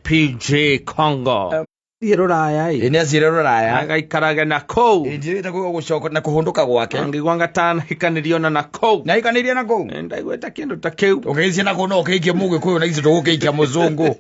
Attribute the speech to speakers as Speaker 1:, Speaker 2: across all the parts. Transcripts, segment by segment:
Speaker 1: PJ Congo. Thiĩ rũraya ĩ.
Speaker 2: Ĩ nĩ aciire rũraya.
Speaker 1: Agaikarage na kũu.
Speaker 2: Ĩ njĩrĩte kũu gũcoka na kũhũndũka gwake.
Speaker 1: Angĩigua ngatanahikanĩrio na na kũu.
Speaker 2: Nĩ ahikanĩirie na kũu?
Speaker 1: Nĩ ndaiguĩte kĩndũ ta kĩu.
Speaker 2: Ũkĩgĩcie na kũu no ũkĩhikie mũgĩkũyũ na ithuĩ tũgũkĩhikia mũzũngũ.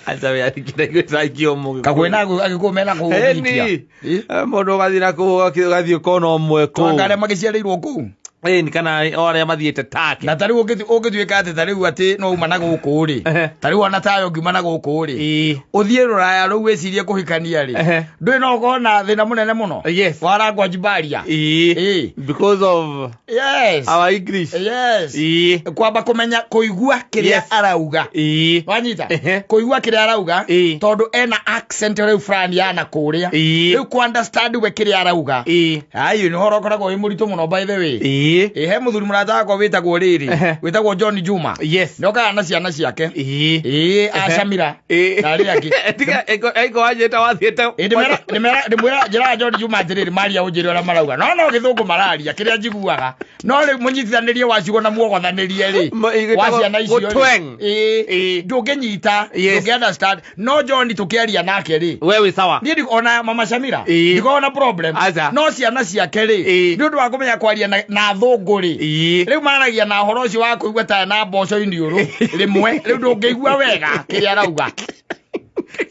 Speaker 1: Aca we ndaiguĩte aikio mũgĩkũyũ.
Speaker 2: Kaguĩ na agĩkũyũ mena kũu ũkĩhikia.
Speaker 1: Ĩni. Mũndũ ũgathiĩ na kũu ũgathiĩ ũkona ũmwe kũu.
Speaker 2: Twanga arĩa magĩciarĩirwo kũu.
Speaker 1: Ĩni kana o arĩa mathiĩte take.
Speaker 2: Na tarĩu ũngĩtuĩka atĩ tarĩu atĩ no uma na gũkũ rĩ. Tarĩu ona tayo ũngiuma na gũkũ rĩ. Ũthiĩ rũraya rũu wĩcirie kũhikania rĩ. Ndũĩ no ũkorwo na thĩna mũnene mũno.
Speaker 1: Yes.
Speaker 2: Wa language barrier.
Speaker 1: Ĩĩ. Because of
Speaker 2: Yes.
Speaker 1: our English.
Speaker 2: Yes.
Speaker 1: Ĩĩ.
Speaker 2: Kwamba kũmenya kũigua kĩrĩa
Speaker 1: Yes.
Speaker 2: arauga.
Speaker 1: Ĩĩ.
Speaker 2: Wanyita?
Speaker 1: Ehe.
Speaker 2: Kũigua kĩrĩa arauga
Speaker 1: Ĩĩ.
Speaker 2: tondũ ena accent rĩu fulani ya na kũrĩa.
Speaker 1: Ĩĩ.
Speaker 2: Rĩu kũ understand we kĩrĩa arauga.
Speaker 1: Ĩĩ.
Speaker 2: Ayo nĩ ũhoro ũkoragwo wĩ mũritũ mũno by the way.
Speaker 1: Ĩĩ.
Speaker 2: Ĩ he mũthuri mũrata wakwa wĩtagwo rĩrĩ.
Speaker 1: Ehe.
Speaker 2: Wĩtagwo John Juma.
Speaker 1: Yes.
Speaker 2: Nĩokaga na ciana ciake.
Speaker 1: Ĩĩ.
Speaker 2: Ĩĩ acamira.
Speaker 1: Ĩĩ.
Speaker 2: Na arĩa angĩ.
Speaker 1: Tiga ĩko wanjĩta wathiĩte.
Speaker 2: Ĩ, ndĩmwĩra njĩraga John Juma atĩrĩrĩ maria ũnjĩre ũrĩa marauga no no gĩthũngũ mararia kĩrĩa njiguaga no rĩu mũnyitithanĩrie wa ciugo na muogothanĩrie rĩ wa ciana icio rĩ
Speaker 1: Gũtweng.
Speaker 2: ĩĩ
Speaker 1: Ĩĩ.
Speaker 2: ndũngĩnyita
Speaker 1: Yes.
Speaker 2: ndũngĩ understand no John tũkĩaria nake rĩ
Speaker 1: We wĩ sawa.
Speaker 2: niĩ ona mama Shamira
Speaker 1: Ĩĩ.
Speaker 2: ndikoragwo na problem
Speaker 1: Aca.
Speaker 2: no ciana ciake rĩ
Speaker 1: Ĩĩ.
Speaker 2: nĩ ũndũ wa kũmenya kwaria na thũngũ rĩ
Speaker 1: Ĩĩ.
Speaker 2: rĩu maragia na ũhoro ũcio wa kũigua ta na mboco iniũrũ rĩmwe rĩu ndũngĩigua wega kĩrĩa arauga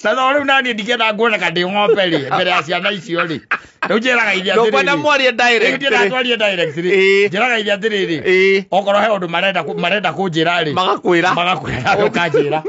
Speaker 2: na no rĩu naniĩ ndikenda nguoneka ndĩ ng'ombe rĩ mbere ya ciana icio rĩ rĩu njĩraga ithe
Speaker 1: Ndũkwenda
Speaker 2: atĩrĩrĩ
Speaker 1: mwarie direct.
Speaker 2: rĩu ndienda twarie direct rĩ
Speaker 1: Ĩĩ.
Speaker 2: njĩraga ithe atĩrĩrĩ
Speaker 1: Ĩĩ.
Speaker 2: okorwo he ũndũ marenda kũnjĩra rĩ
Speaker 1: Magakwĩra.
Speaker 2: magakwĩra ũkanjĩra.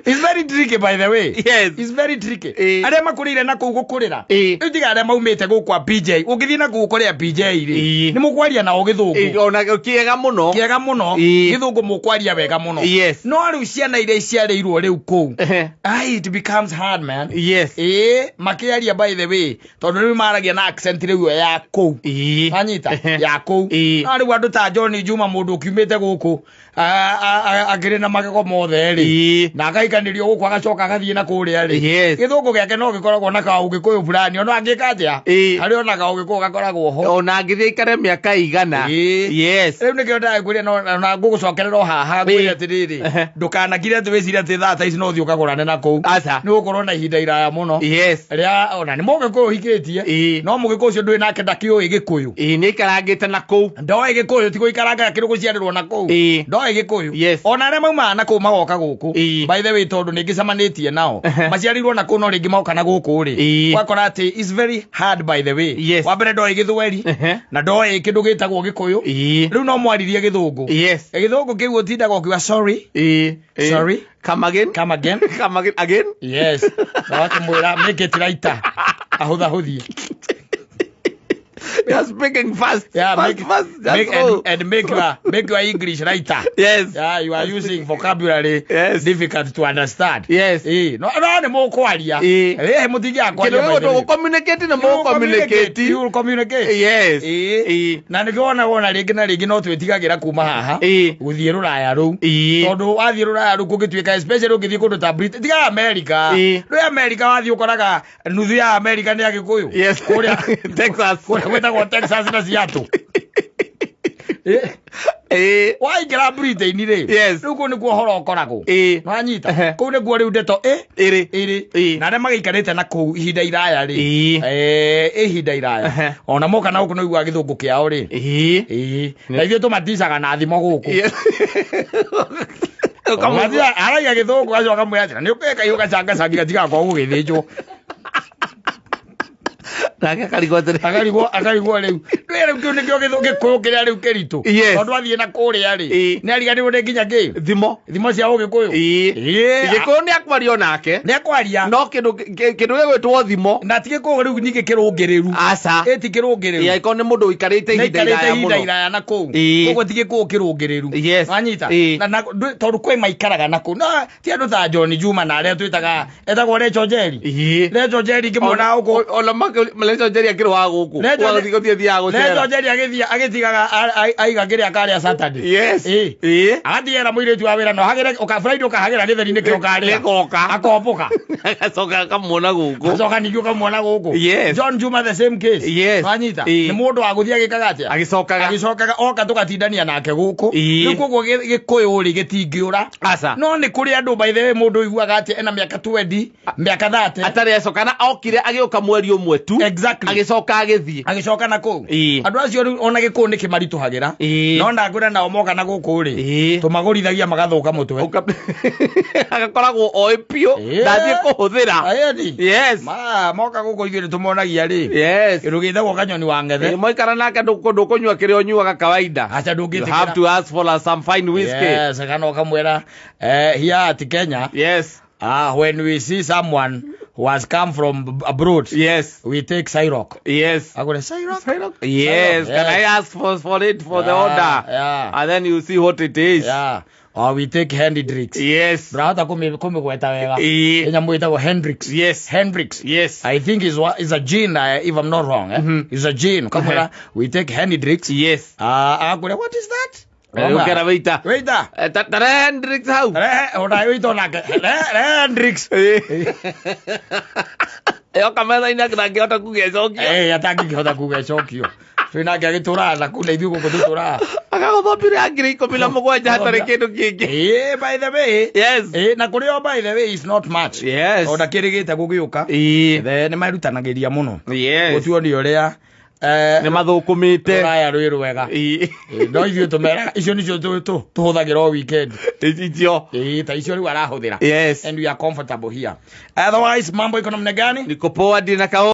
Speaker 2: It's very tricky by the way.
Speaker 1: Yes.
Speaker 2: It's very tricky.
Speaker 1: Ĩĩ.
Speaker 2: Arĩa makũrĩire na kũu gũkũrĩra.
Speaker 1: Ĩĩ.
Speaker 2: Rĩu tiga arĩa maumĩte gũkũ a PJ. Ũngĩthiĩ na kũu ũkore a PJ rĩ.
Speaker 1: Ĩĩ.
Speaker 2: Nĩ mũkwaria nao gĩthũngũ.
Speaker 1: Ĩĩ, ona kĩega mũno.
Speaker 2: Kĩega mũno.
Speaker 1: Ĩĩ.
Speaker 2: Gĩthũngũ mũkwaria wega mũno.
Speaker 1: Yes.
Speaker 2: No rĩu ciana iria iciarĩirwo rĩu kũu.
Speaker 1: Ehe.
Speaker 2: Ai, it becomes hard man.
Speaker 1: Yes.
Speaker 2: Ĩĩ, makĩaria by the way, tondũ rĩu maragia na accent rĩu ĩyo ya kũu.
Speaker 1: Ĩĩ.
Speaker 2: Wanyita?
Speaker 1: Ehe.
Speaker 2: Ya kũu.
Speaker 1: Ĩĩ.
Speaker 2: No rĩu andũ ta John Juma mũndũ ũkiumĩte gũkũ akĩrĩ na magego mothe rĩ.
Speaker 1: Ĩĩ.
Speaker 2: Na akaikanĩrio gũkũ agacoka agathiĩ na kũrĩa rĩ.
Speaker 1: Yes.
Speaker 2: Gĩthũngũ gĩake no gĩkoragwo na kaũgĩkũyũ fulani ona angĩka atĩa?
Speaker 1: Ĩĩ.
Speaker 2: Harĩ ona kaũgĩkũyũ gakoragwo ho.
Speaker 1: Ona angĩthiĩ aikare mĩaka igana.
Speaker 2: Ĩĩ.
Speaker 1: Yes.
Speaker 2: Rĩu nĩkĩo ndagĩkwĩra na ngũgũcokerera o haha ngwĩre atĩrĩrĩ
Speaker 1: Ehe.
Speaker 2: ndũkanakire atĩ wĩcirie atĩ thaa ta ici no ũthiĩ ũkagũrane na kũu.
Speaker 1: Aca.
Speaker 2: Nĩ ũgũkorwo na ihinda iraya mũno.
Speaker 1: Yes.
Speaker 2: Rĩa ona nĩ mũgĩkũyũ ũhikĩtie.
Speaker 1: Ĩĩ.
Speaker 2: No mũgĩkũyũ ũcio ndũĩ nake ndakĩũĩ gĩkũyũ.
Speaker 1: Ĩĩ nĩ aikarangĩte na kũu.
Speaker 2: Ndoĩ gĩkũyũ ti gũikaranga kĩrĩ gũciarĩrwo na kũu.
Speaker 1: Ĩĩ.
Speaker 2: Ndoĩ gĩkũyũ.
Speaker 1: Yes.
Speaker 2: Ona arĩa maumaga na kũu magoka gũkũ.
Speaker 1: Ĩĩ.
Speaker 2: By the way tondũ nĩ ngĩcemanĩtie nao.
Speaker 1: Ehe.
Speaker 2: Maciarĩirwo na kũu no rĩngĩ moka na gũkũ rĩ.
Speaker 1: Ĩĩ.
Speaker 2: Ũgakora atĩ it's very hard by the way.
Speaker 1: Yes.
Speaker 2: Wa mbere ndoĩ gĩthweri.
Speaker 1: Ehe.
Speaker 2: Na ndoĩ kĩndũ gĩtagwo gĩkũyũ.
Speaker 1: Ĩĩ.
Speaker 2: Rĩu no mwaririe gĩthũngũ.
Speaker 1: Yes.
Speaker 2: Gĩthũngũ kĩu ũtindaga ũkiuga sorry.
Speaker 1: Ĩĩ. Ĩĩ.
Speaker 2: Sorry.
Speaker 1: Come again.
Speaker 2: Come again.
Speaker 1: Come again. Again.
Speaker 2: Yes. Na wakĩmwĩra make it lighter. Ahũthahũthie.
Speaker 1: You are speaking fast.
Speaker 2: Yeah,
Speaker 1: fast,
Speaker 2: make,
Speaker 1: fast. That's
Speaker 2: make,
Speaker 1: all.
Speaker 2: and make your English lighter.
Speaker 1: Yes.
Speaker 2: Yeah, you are using vocabulary
Speaker 1: Yes.
Speaker 2: difficult to understand.
Speaker 1: Yes.
Speaker 2: Eh, no no nĩ mũkwaria.
Speaker 1: Ĩĩ.
Speaker 2: Eh, mũtingĩakwaria.
Speaker 1: Kĩndũ gĩgwĩtwo gũ-communicate na mũgũ-communicate.
Speaker 2: You will communicate.
Speaker 1: Yes.
Speaker 2: Ĩĩ.
Speaker 1: Ĩĩ.
Speaker 2: Na nĩkĩo wona wona rĩngĩ na rĩngĩ no twĩtigagĩra kuma haha.
Speaker 1: Ĩĩ.
Speaker 2: Gũthiĩ rũraya rũu.
Speaker 1: Ĩĩ.
Speaker 2: Tondũ wathiĩ rũraya rũu kũngĩtuĩka especially ũngĩthiĩ kũndũ ta Britain, tiga America.
Speaker 1: Ĩĩ.
Speaker 2: Rĩu America wathiĩ ũkoraga nuthu ya America nĩ Agĩkũyũ.
Speaker 1: Yes.
Speaker 2: Kũrĩa
Speaker 1: Texas.
Speaker 2: kũrĩa gwĩtagwo Texas na Seattle. Ĩĩ.
Speaker 1: Ĩĩ.
Speaker 2: Waingĩra Britain rĩ.
Speaker 1: Yes.
Speaker 2: Rĩu kũu nĩkuo ũhoro ũkoragwo.
Speaker 1: Ĩĩ.
Speaker 2: Nĩwanyita?
Speaker 1: Ehe.
Speaker 2: Kũu nĩkuo rĩu ndeto ĩ
Speaker 1: Ĩrĩ.
Speaker 2: ĩrĩ
Speaker 1: Ĩĩ.
Speaker 2: na arĩa magĩikarĩte na kũu ihinda iraya rĩ
Speaker 1: Ĩĩ.
Speaker 2: Ihinda iraya
Speaker 1: Ehe.
Speaker 2: ona moka na gũkũ nĩ ũiguaga gĩthũngũ kĩao rĩ.
Speaker 1: Ĩĩ.
Speaker 2: Ĩĩ. Na ithuĩ tũmaticaga na thimo gũkũ.
Speaker 1: Yes.
Speaker 2: Ũkamũtia araiga gĩthũngũ gacoka kamwĩra atĩrĩ nĩ ũkĩũĩ kahiũ gacangacangi gatigakorwo gũgĩthĩnjwo.
Speaker 1: Nake akarigwo atĩrĩ.
Speaker 2: Akarigwo rĩu. Ndũĩ rĩu kĩu nĩkĩo gĩkũyũ kĩrĩa rĩu kĩritũ.
Speaker 1: Yes.
Speaker 2: Tondũ athiĩ na kũrĩa rĩ.
Speaker 1: Ĩĩ.
Speaker 2: Nĩ ariganĩrwo nĩ nginya kĩ?
Speaker 1: Thimo.
Speaker 2: Thimo cia ũgĩkũyũ.
Speaker 1: Ĩĩ.
Speaker 2: Ĩĩ.
Speaker 1: Gĩkũyũ nĩ akwaria onake.
Speaker 2: Nĩ akwaria.
Speaker 1: No kĩndũ gĩgwĩtwo thimo.
Speaker 2: Na ti gĩkũyũ rĩu ningĩ kĩrũngĩrĩru.
Speaker 1: Aca.
Speaker 2: Ĩ ti kĩrũngĩrĩru.
Speaker 1: Ĩĩ angĩkorwo nĩ mũndũ ũikarĩte
Speaker 2: Nĩ
Speaker 1: ihinda
Speaker 2: aikarĩte
Speaker 1: iraya
Speaker 2: ihinda
Speaker 1: mũno.
Speaker 2: iraya na kũu.
Speaker 1: Ĩĩ.
Speaker 2: Koguo ti gĩkũyũ kĩrũngĩrĩru.
Speaker 1: Yes.
Speaker 2: Wanyita?
Speaker 1: Ĩĩ.
Speaker 2: Na tondũ kwĩ maikaraga na kũu. No ti andũ ta John Juma na arĩa twĩtaga etagwo Rachel Njeri.
Speaker 1: Ĩĩ.
Speaker 2: Rachel Njeri ngĩmuona gũkũ.
Speaker 1: Ona Leco Njeri akĩrĩ wa gũkũ.
Speaker 2: Lecho-
Speaker 1: Gũthiĩ gũthiĩ thiaga
Speaker 2: Leco
Speaker 1: gũcera.
Speaker 2: Njeri agĩthiĩ agĩtigaga aiga kĩrĩa karĩa Saturday.
Speaker 1: Yes.
Speaker 2: Ĩĩ.
Speaker 1: Ĩĩ.
Speaker 2: Agatigĩra mũirĩtu wa wĩra no hagĩre ũka Friday ũkahagĩra gĩtheri nĩkĩo ũkarĩa.
Speaker 1: Nĩgoka.
Speaker 2: Akombũka.
Speaker 1: Agacoka akamuona gũkũ.
Speaker 2: Acoka ningĩ ũkamuona gũkũ.
Speaker 1: Yes.
Speaker 2: John Juma the same case.
Speaker 1: Yes.
Speaker 2: Wanyita.
Speaker 1: Ĩĩ.
Speaker 2: Nĩ mũndũ wa gũthiĩ agĩkaga atĩa?
Speaker 1: Agĩcokaga.
Speaker 2: Agĩcokaga oka tũgatindania nake gũkũ.
Speaker 1: Ĩĩ.
Speaker 2: Rĩu koguo gĩkũyũ rĩ gĩtingĩũra.
Speaker 1: Aca.
Speaker 2: No nĩ kũrĩ andũ by the way mũndũ ũiguaga atĩ ena mĩaka 20, mĩaka 30.
Speaker 1: Atarĩ acoka na okire agĩũka mweri ũmwe tu.
Speaker 2: Exactly.
Speaker 1: Agĩcoka agĩthiĩ.
Speaker 2: Agĩcoka na kũu.
Speaker 1: Ĩĩ.
Speaker 2: Andũ acio rĩu ona gĩkũyũ nĩ kĩmaritũhagĩra.
Speaker 1: Ĩĩ.
Speaker 2: No ndangwĩra nao moka na gũkũ rĩ.
Speaker 1: Ĩĩ.
Speaker 2: Tũmagũrithagia magathũka mũtwe.
Speaker 1: Agakoragwo oĩ biũ
Speaker 2: Ĩĩ.
Speaker 1: ndathiĩ kũhũthĩra.
Speaker 2: Ayendi.
Speaker 1: Yes.
Speaker 2: Ma moka gũkũ ithuĩ nĩ tũmonagia rĩ.
Speaker 1: Yes.
Speaker 2: Kĩndũ gĩtagwo kanyoni wa ng'ethe.
Speaker 1: Ĩĩ, mwaikara nake ndũkũnyua kĩrĩa ũnyuaga kawaida.
Speaker 2: Aca
Speaker 1: You have
Speaker 2: ndũngĩtĩkĩra.
Speaker 1: to ask for some fine whiskey.
Speaker 2: Yes, kana ũkamwĩra eh, here at Kenya
Speaker 1: Yes.
Speaker 2: when we see someone who has come from abroad
Speaker 1: Yes.
Speaker 2: we take Cyrock.
Speaker 1: Yes.
Speaker 2: Agũre Cyrock?
Speaker 1: Yes. Can I ask for it for the
Speaker 2: Yeah,
Speaker 1: order?
Speaker 2: yeah.
Speaker 1: And then you see what it is.
Speaker 2: Yeah. Or we take Hendrix.
Speaker 1: Yes.
Speaker 2: Ndũrahota kũmĩgweta wega.
Speaker 1: Ĩĩ.
Speaker 2: Ĩ nyamũ ĩtagwo Hendrix.
Speaker 1: Yes.
Speaker 2: Hendrix.
Speaker 1: Yes.
Speaker 2: I think is a gin, if I'm not wrong. Eh?
Speaker 1: Mhm.
Speaker 2: Is a gin. Kamwĩra, we take Hendrix.
Speaker 1: Yes.
Speaker 2: Agakũria, what is that?
Speaker 1: Ũkera waiter.
Speaker 2: Waiter.
Speaker 1: Eh, Tarehe Hendrix hau.
Speaker 2: Rehe, ona waiter onake. Rehe Hendrix.
Speaker 1: Yoka metha-inĩ ndangĩhota kuga ĩcokio.
Speaker 2: Eh, atangĩkĩhota kuga ĩcokio. Twĩ nake agĩtũraga na kuu na ithuĩ gũkũ tũtũraga.
Speaker 1: Agagũthambire ya 17,000 hatarĩ kĩndũ kĩngĩ.
Speaker 2: Eh, by the way.
Speaker 1: Yes.
Speaker 2: Eh, na kũrĩ o by the way is not much.
Speaker 1: Yes.
Speaker 2: Ona kĩrĩgĩte gũgĩũka.
Speaker 1: Ĩĩ.
Speaker 2: The nĩ merutanagĩria mũno.
Speaker 1: Yes.
Speaker 2: Gũtuonia ũrĩa eh,
Speaker 1: Nĩ mathũkũmĩte.
Speaker 2: rũraya rwĩ rwega.
Speaker 1: Ĩĩ.
Speaker 2: Eh, no ithuĩ tũmeraga icio nĩcio tũhũthagĩra o weekend.
Speaker 1: Icio.
Speaker 2: Eh, ta icio rĩu arahũthĩra.
Speaker 1: Yes.
Speaker 2: And we are comfortable here. Otherwise mambo iko namna gani?
Speaker 1: Niko poa ndina kao.